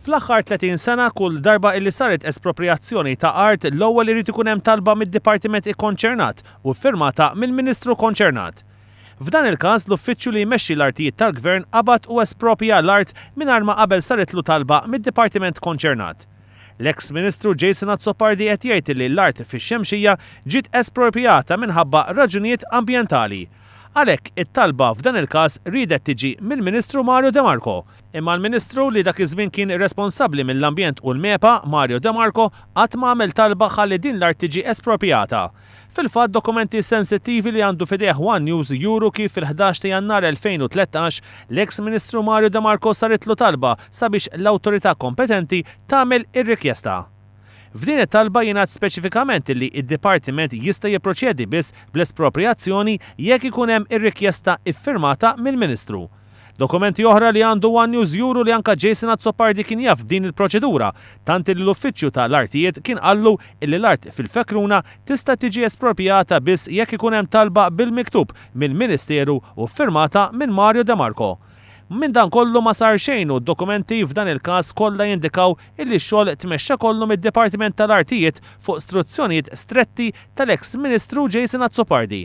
Fl-aħħar 30 sena kull darba illi saret esproprijazzjoni ta' art l-ewwel irid ikun hemm talba mid-dipartiment ikkonċernat u ffirmata mill-Ministru konċernat. F'dan il-każ l-uffiċċju li jmexxi l-artijiet tal-Gvern qabad u esproprja l-art mingħajr ma qabel saritlu talba mid-dipartiment konċernat. L-eks Ministru Jason Azzopardi qed jgħid illi l-art fix-Xemxija ġiet esproprjata minħabba raġunijiet ambjentali. Għalhekk, it-talba f'dan il-każ riedet tiġi mill-Ministru Mario De Marco. Imma l-Ministru li dak iż-żmien kien responsabbli mill-Ambjent u l-MEPA, Mario De Marco, qatt ma għamel talba ħalli din l-art tiġi esproprjata. Fil-fatt, dokumenti sensittivi li għandu f'idejh one News juru kif fil-11 ta' Jannar 2013, l-eks Ministru Mario De Marco saritlu talba sabiex l-awtorità kompetenti tagħmel ir-rikjesta. F'din it-talba jingħad speċifikament illi d-Dipartiment jista' jipproċedi biss bl-esproprjazzjoni jekk ikun hemm ir-rikjesta iffirmata mill-Ministru. Dokumenti oħra li għandu one News juru li anka Jason Azzopardi kien jaf b'din il-proċedura, tant illi l-Uffiċċju ta' l-Artijiet kien qallu illi l-art fil-Fekruna tista' tiġi esproprjata biss jekk ikun hemm talba bil-miktub mill-Ministeru u ffirmata minn Mario De Marco. Minn dan kollu ma sar xejn u d-dokumenti f'dan il-każ kollha jindikaw illi x-xogħol tmexxa kollu mid-Dipartiment tal-Artijiet fuq struzzjonijiet stretti tal-eks Ministru Jason Azzopardi.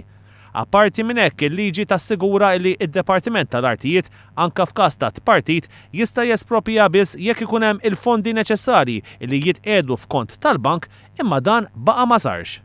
Apparti minn hekk, il-liġi tassigura illi d-Dipartiment tal-Artijiet, anke f'każ ta' tpartit, jista' jesproprja biss jekk ikun hemm il-fondi neċessarji illi jitqiegħdu f'kont tal-bank imma dan baqa' ma sarx.